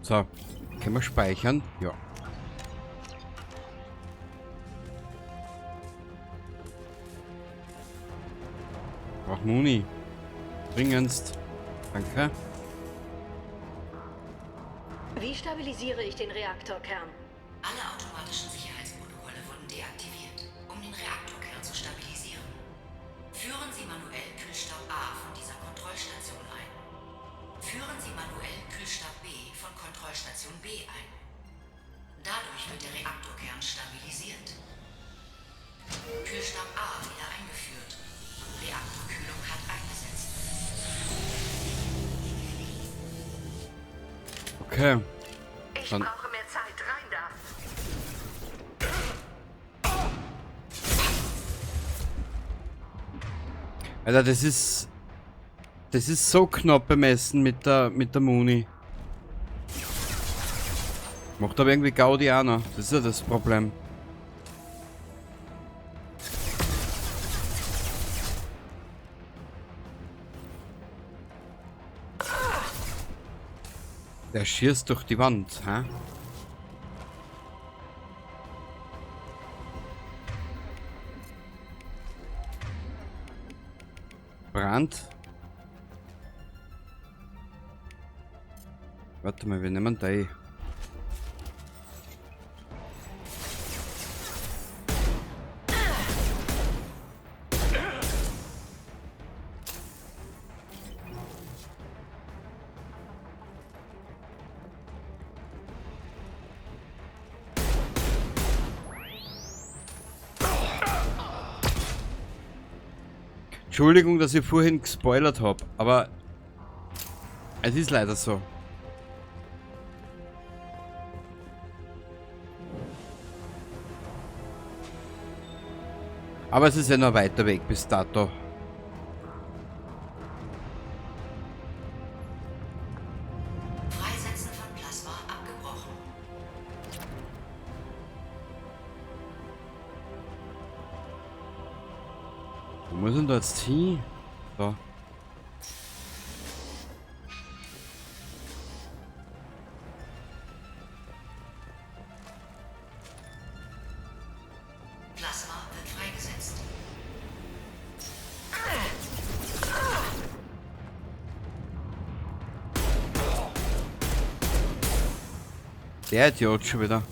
So, können wir speichern? Ja. Brauch Muni. Dringendst. Danke. Wie stabilisiere ich den Reaktorkern? Alle automatischen Sicherheitsprotokolle wurden deaktiviert, um den Reaktorkern zu stabilisieren. Führen Sie manuell Kühlstab A von dieser Kontrollstation ein. Führen Sie manuell Kühlstab B von Kontrollstation B ein. Dadurch wird der Reaktorkern stabilisiert. Kühlstab A wieder eingeführt. Reaktorkühlung hat eingesetzt. Okay. Ich Dann- brauche mehr Zeit. Rein da. Alter, das ist so knapp bemessen mit der Muni. Macht aber irgendwie Gaudi auch noch. Das ist ja das Problem. Der schießt durch die Wand, hä? Brand. Warte mal, wir nehmen die. Entschuldigung, dass ich vorhin gespoilert hab, aber es ist leider so. Aber es ist ja noch weiter Weg bis dato. Freisetzen von Plasma abgebrochen. Wo muss denn da jetzt hin? Da. Plasma wird freigesetzt. Der Idiot schon wieder.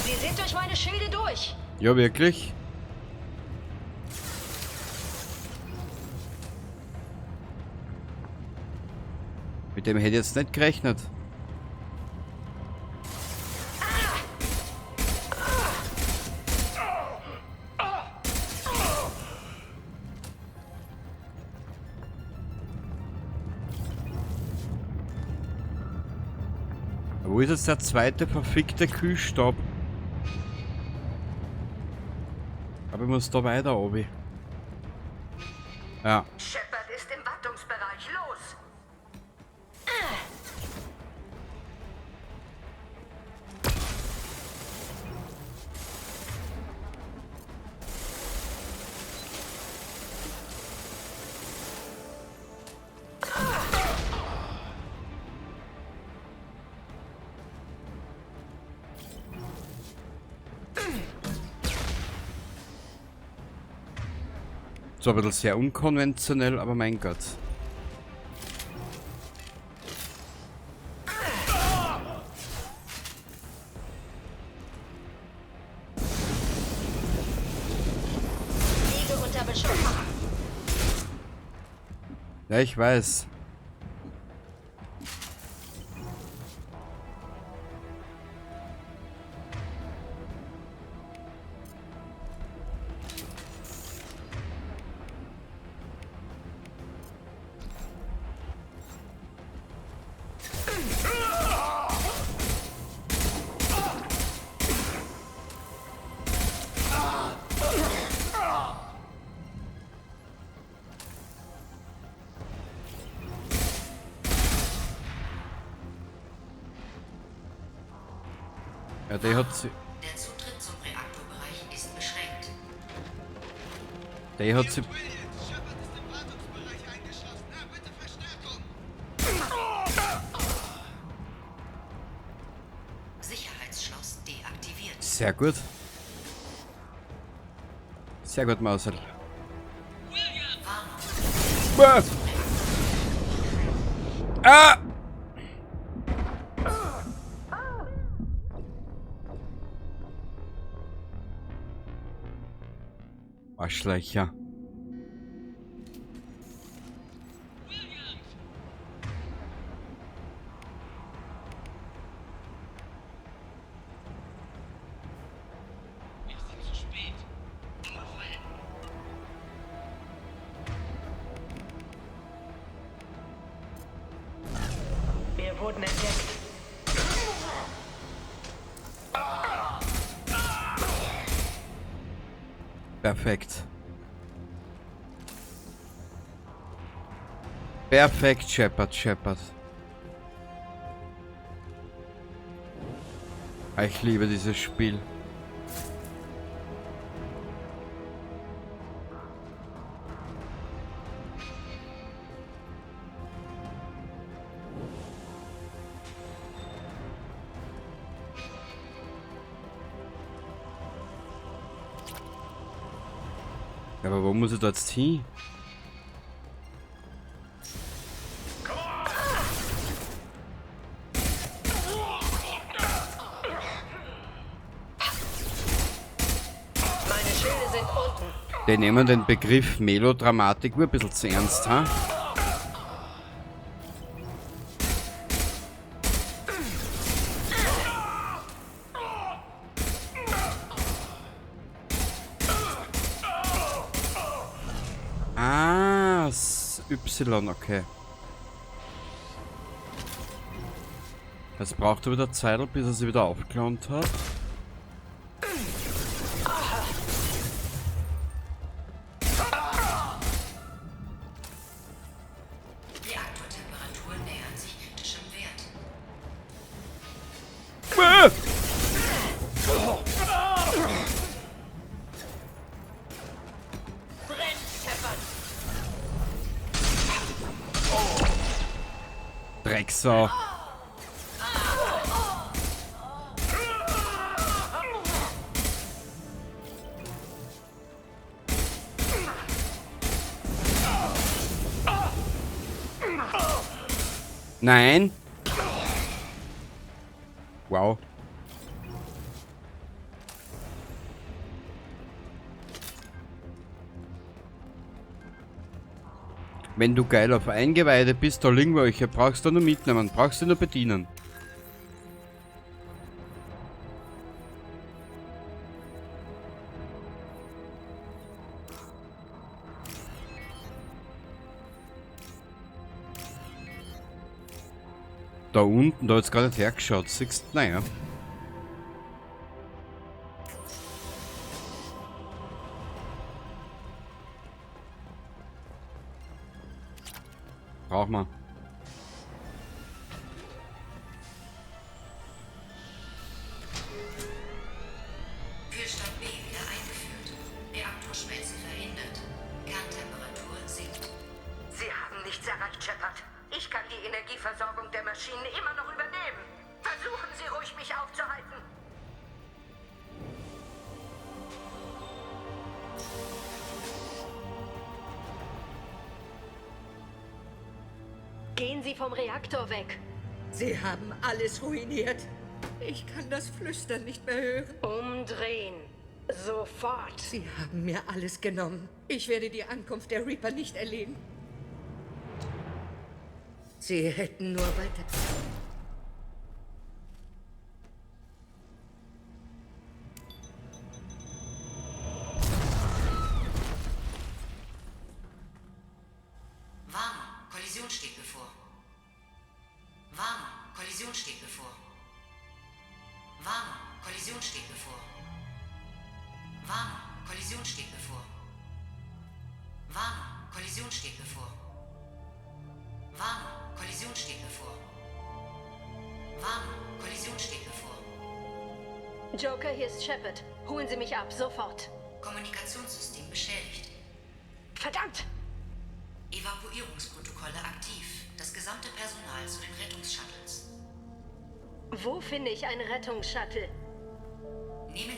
Sie sind durch meine Schilde durch. Ja, wirklich? Mit dem hätte ich jetzt nicht gerechnet. Wo ist jetzt der zweite verfickte Kühlstab? Aber ich muss da weiter, Obi. Ja. Shepard ist im Wartungsbereich. Los! Zwar ein bisschen sehr unkonventionell, aber mein Gott. Liege unter Beschuss. Ja, ich weiß. Ja, der hat sie. Der Zutritt zum Reaktorbereich ist beschränkt. Der hat sie. Williams, Shepard ist im Wartungsbereich. Sehr gut. Sehr gut, Marcel. Warnung. Ah! Arschlöcher. Wir sind zu spät. Aufhalten. Wir wurden entdeckt. Perfekt. Perfekt, Shepard, Shepard. Ich liebe dieses Spiel. Aber wo muss ich da jetzt hin? Meine Schilde sind unten. Die nehmen den Begriff Melodramatik nur ein bisschen zu ernst, ha? Ah, Y, okay. Das braucht er wieder Zeit, bis er sie wieder aufgeklont hat. Reaktortemperatur nähert sich kritischem Wert. Ah! Drecksau. Nein. Wow. Wenn du geil auf Eingeweide bist, da liegen welche, brauchst du nur mitnehmen, brauchst du nur bedienen. Da unten, da hat's gar nicht hergeschaut, siehst du? Naja. Braucht man. Kühlstand B wieder eingeführt. Reaktorschmelzen verhindert. Kerntemperatur sinkt. Sie haben nichts erreicht, Shepard. Ich kann die Energieversorgung der Maschinen immer noch übernehmen. Versuchen Sie ruhig, mich aufzuhalten. Gehen Sie vom Reaktor weg. Sie haben alles ruiniert. Ich kann das Flüstern nicht mehr hören. Umdrehen. Sofort. Sie haben mir alles genommen. Ich werde die Ankunft der Reaper nicht erleben. Sie hätten nur weiter... Warnung, Kollision steht bevor. Warnung, Kollision steht bevor. Warnung, Kollision steht bevor. Warnung, Kollision steht bevor. Warnung, Kollision steht bevor. Warnung, Kollision steht bevor. Warnung, Kollision steht bevor. Joker, hier ist Shepard. Holen Sie mich ab, sofort. Kommunikationssystem beschädigt. Verdammt! Evakuierungsprotokolle aktiv. Das gesamte Personal zu den Rettungsshuttles. Wo finde ich ein Rettungsshuttle? Nehmen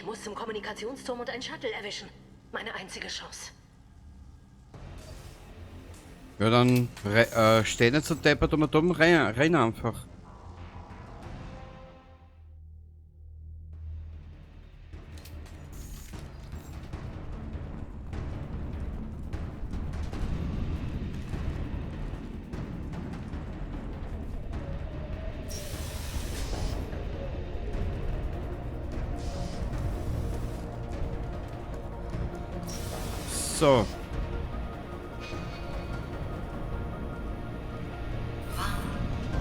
Ich muss zum Kommunikationsturm und ein Shuttle erwischen. Meine einzige Chance. Ja, dann steh nicht so deppert und dumm, renn einfach. So.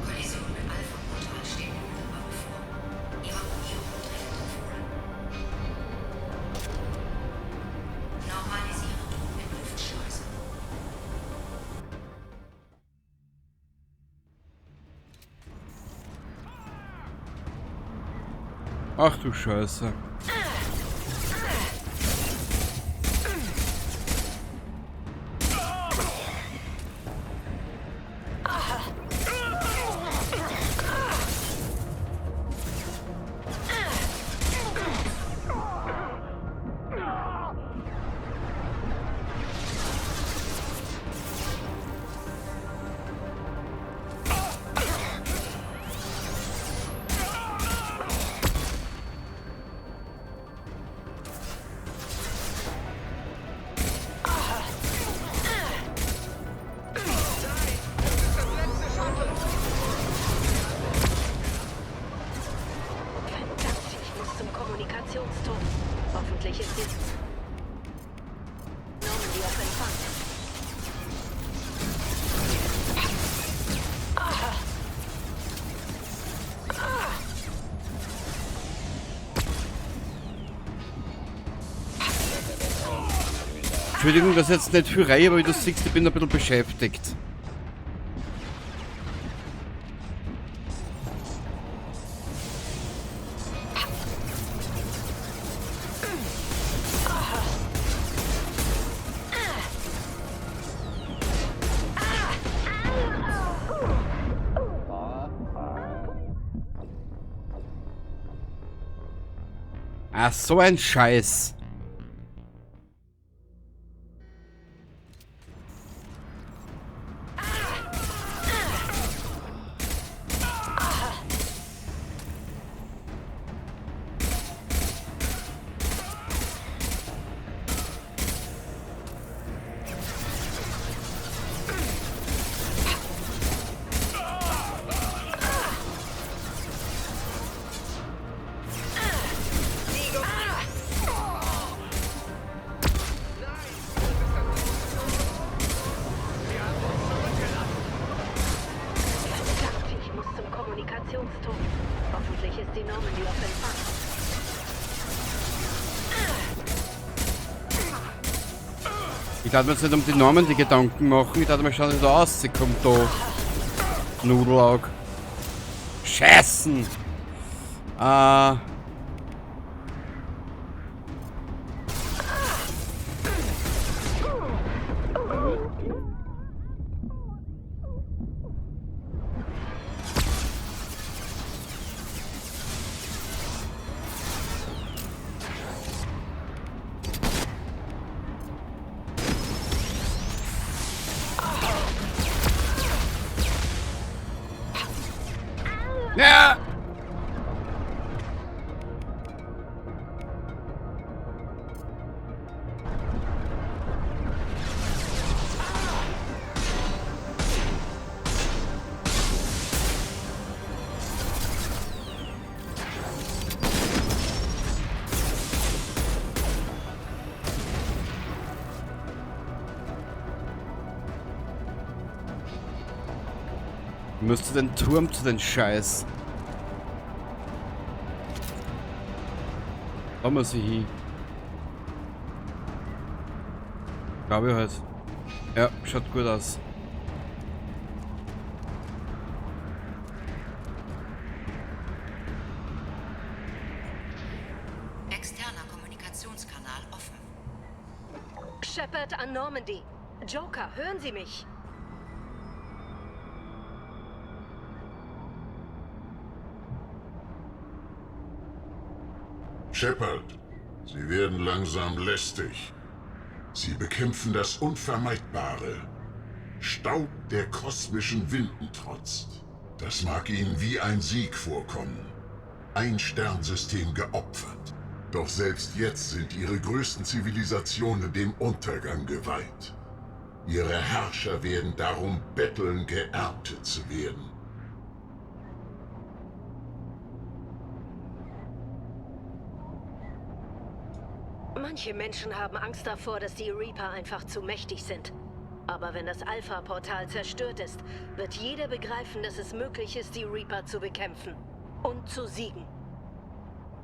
Kollision mit Alpha-Portal steht unmittelbar bevor. Evakuierung dringend empfohlen. Normalisiere Druck in Luftschleuse. Ach du Scheiße. Hoffentlich ist die Normandy auf Empfang. Entschuldigung, dass ich jetzt nicht viel reihe, aber wie du siehst, ich bin ein bisschen beschäftigt. Ach, so ein Scheiß. Hoffentlich ist die Normandy auf Empfang. Ich darf mir jetzt nicht um die Normandy Gedanken machen. Ich darf mir schauen, wie da rauskommt da. Nudelaug. Scheißen! Ja! Müsste den Turm zu den Scheiß. Da muss ich hin. Glaube ich halt. Ja, schaut gut aus. Externer Kommunikationskanal offen. Shepard an Normandy. Joker, hören Sie mich? Shepard, Sie werden langsam lästig. Sie bekämpfen das Unvermeidbare. Staub der kosmischen Winden trotzt. Das mag Ihnen wie ein Sieg vorkommen. Ein Sternsystem geopfert. Doch selbst jetzt sind ihre größten Zivilisationen dem Untergang geweiht. Ihre Herrscher werden darum betteln, geerntet zu werden. Manche Menschen haben Angst davor, dass die Reaper einfach zu mächtig sind. Aber wenn das Alpha-Portal zerstört ist, wird jeder begreifen, dass es möglich ist, die Reaper zu bekämpfen und zu siegen.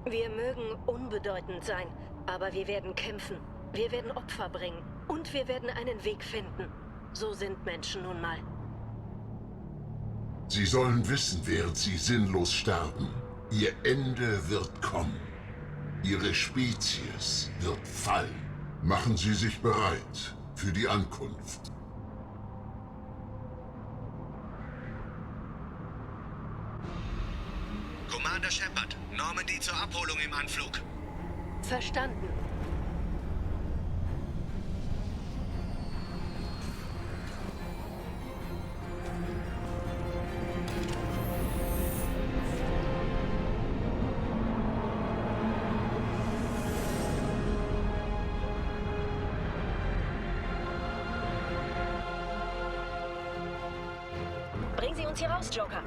Wir mögen unbedeutend sein, aber wir werden kämpfen. Wir werden Opfer bringen und wir werden einen Weg finden. So sind Menschen nun mal. Sie sollen wissen, während sie sinnlos sterben. Ihr Ende wird kommen. Ihre Spezies wird fallen. Machen Sie sich bereit für die Ankunft. Commander Shepard, Normandy zur Abholung im Anflug. Verstanden. Bringen Sie uns hier raus, Joker.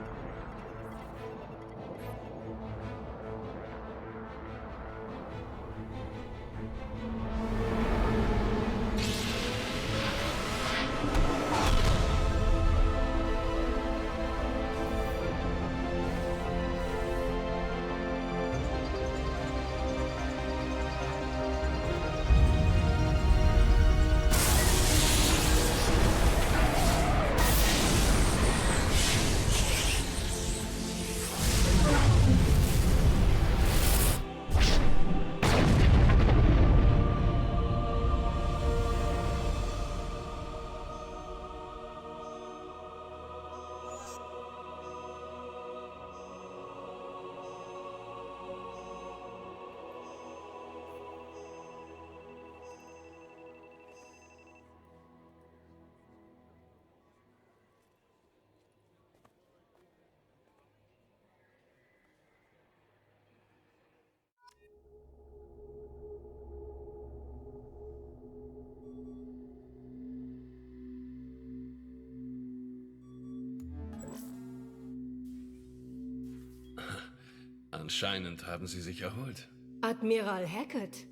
Anscheinend haben Sie sich erholt. Admiral Hackett.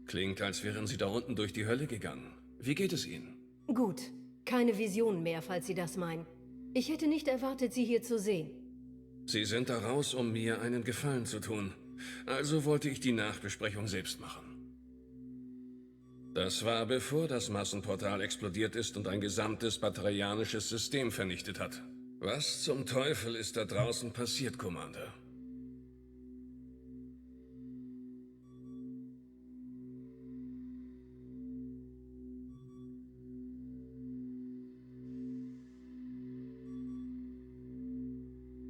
Klingt, als wären Sie da unten durch die Hölle gegangen. Wie geht es Ihnen? Gut. Keine Vision mehr, falls Sie das meinen. Ich hätte nicht erwartet, Sie hier zu sehen. Sie sind da raus, um mir einen Gefallen zu tun. Also wollte ich die Nachbesprechung selbst machen. Das war, bevor das Massenportal explodiert ist und ein gesamtes batarianisches System vernichtet hat. Was zum Teufel ist da draußen passiert, Commander?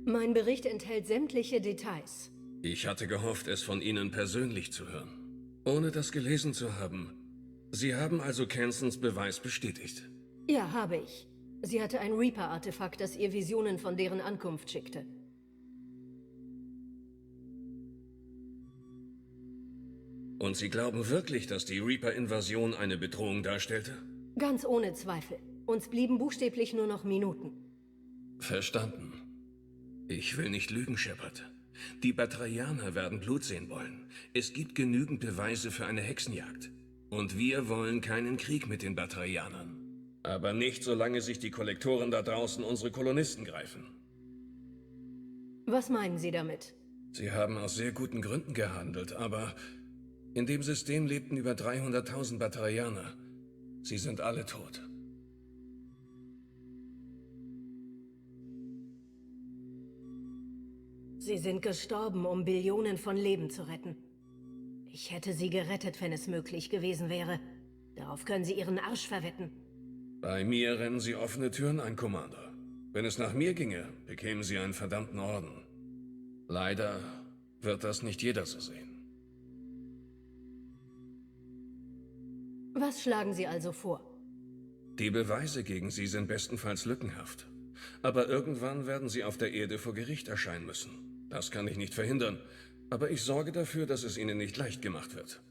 Mein Bericht enthält sämtliche Details. Ich hatte gehofft, es von Ihnen persönlich zu hören. Ohne das gelesen zu haben. Sie haben also Kensons Beweis bestätigt. Ja, habe ich. Sie hatte ein Reaper-Artefakt, das ihr Visionen von deren Ankunft schickte. Und Sie glauben wirklich, dass die Reaper-Invasion eine Bedrohung darstellte? Ganz ohne Zweifel. Uns blieben buchstäblich nur noch Minuten. Verstanden. Ich will nicht lügen, Shepard. Die Batarianer werden Blut sehen wollen. Es gibt genügend Beweise für eine Hexenjagd. Und wir wollen keinen Krieg mit den Batarianern. Aber nicht, solange sich die Kollektoren da draußen unsere Kolonisten greifen. Was meinen Sie damit? Sie haben aus sehr guten Gründen gehandelt, aber in dem System lebten über 300.000 Batarianer. Sie sind alle tot. Sie sind gestorben, um Billionen von Leben zu retten. Ich hätte sie gerettet, wenn es möglich gewesen wäre. Darauf können Sie Ihren Arsch verwetten. Bei mir rennen Sie offene Türen ein, Commander. Wenn es nach mir ginge, bekämen Sie einen verdammten Orden. Leider wird das nicht jeder so sehen. Was schlagen Sie also vor? Die Beweise gegen sie sind bestenfalls lückenhaft. Aber irgendwann werden sie auf der Erde vor Gericht erscheinen müssen. Das kann ich nicht verhindern, aber ich sorge dafür, dass es ihnen nicht leicht gemacht wird.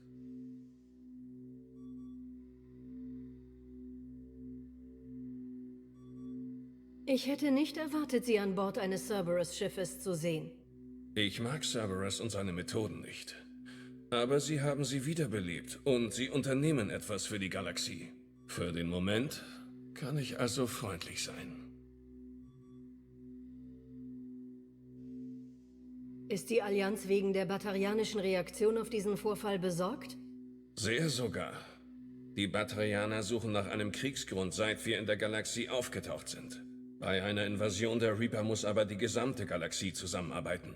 Ich hätte nicht erwartet, Sie an Bord eines Cerberus-Schiffes zu sehen. Ich mag Cerberus und seine Methoden nicht. Aber sie haben sie wiederbelebt und sie unternehmen etwas für die Galaxie. Für den Moment kann ich also freundlich sein. Ist die Allianz wegen der batarianischen Reaktion auf diesen Vorfall besorgt? Sehr sogar. Die Batarianer suchen nach einem Kriegsgrund, seit wir in der Galaxie aufgetaucht sind. Bei einer Invasion der Reaper muss aber die gesamte Galaxie zusammenarbeiten.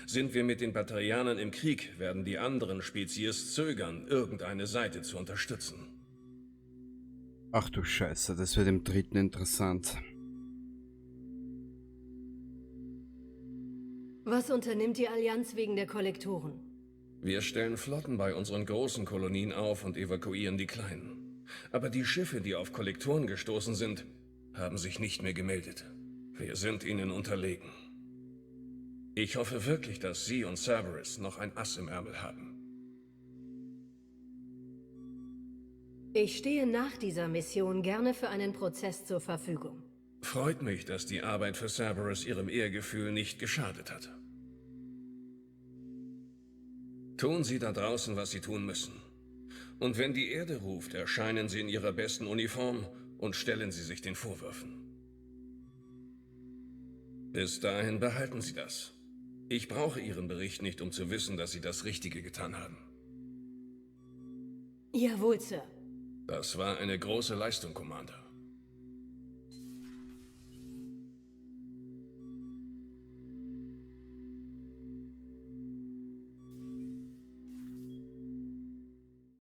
Sind wir mit den Batarianern im Krieg, werden die anderen Spezies zögern, irgendeine Seite zu unterstützen. Ach du Scheiße, das wird im dritten interessant. Was unternimmt die Allianz wegen der Kollektoren? Wir stellen Flotten bei unseren großen Kolonien auf und evakuieren die kleinen. Aber die Schiffe, die auf Kollektoren gestoßen sind, haben sich nicht mehr gemeldet. Wir sind ihnen unterlegen. Ich hoffe wirklich, dass Sie und Cerberus noch ein Ass im Ärmel haben. Ich stehe nach dieser Mission gerne für einen Prozess zur Verfügung. Freut mich, dass die Arbeit für Cerberus Ihrem Ehrgefühl nicht geschadet hat. Tun Sie da draußen, was Sie tun müssen. Und wenn die Erde ruft, erscheinen Sie in Ihrer besten Uniform und stellen Sie sich den Vorwürfen. Bis dahin behalten Sie das. Ich brauche Ihren Bericht nicht, um zu wissen, dass Sie das Richtige getan haben. Jawohl, Sir. Das war eine große Leistung, Commander.